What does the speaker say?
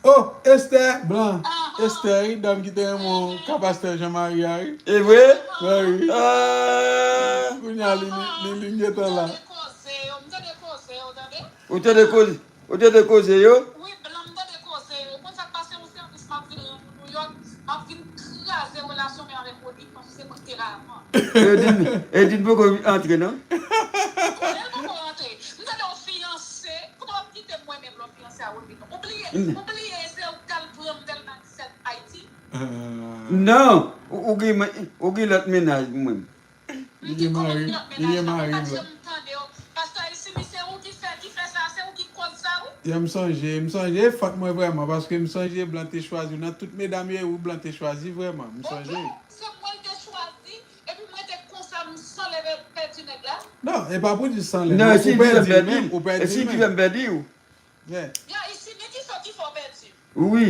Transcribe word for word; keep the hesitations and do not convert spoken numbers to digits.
Oh, Esther Blanc. Esther, wi, dam ki te renmen w, ka pastè Jean Marie a, wi. E vre? Mwen, wi. Ah, Kounye a, li, li, li, li gentan la. Ou tande koze, ou tande koze yo? Wi, Blan, m tande koze yo. Konn sa k pase, yon sèvis m ap vin Nouyòk, m ap vin kraze relasyon mwen avèk Rodrigue, paske se mwen ki te la avan. Edin, Edin poko antre, non? Konnen l poko rantre. M tande w fiyanse, kouman w ap kite m mwen menm lè w fiyanse a Rodrigue? Ou bliye, ou bliye se ou k al pran m tèlman disèt Ayiti? Non, ou, ou gen, ou gen lòt mennaj mwen. Li gen mari, li gen mari, bro. Pastè Isini, se ou ki fè, ki fè sa, se ou ki koz sa, wi. Ya, m sonje, m sonje, e fòt mwen vrèman, paske m sonje Blan te chwazi w. Nan tout medam yo, e ou Blan te chwazi vrèman, m sonje. Se mwen l te chwazi, epi mwen te konsa, m san lè pèdi nèg la. Non, e pa pou di san lè, Non, non, e si ou ki fè m pèdi pèdi menm, w. ou pèdi E si ki menm. Fè m pèdi w. Yeah. Ya, Isini, ki sa ki fè w pèdi? Wi,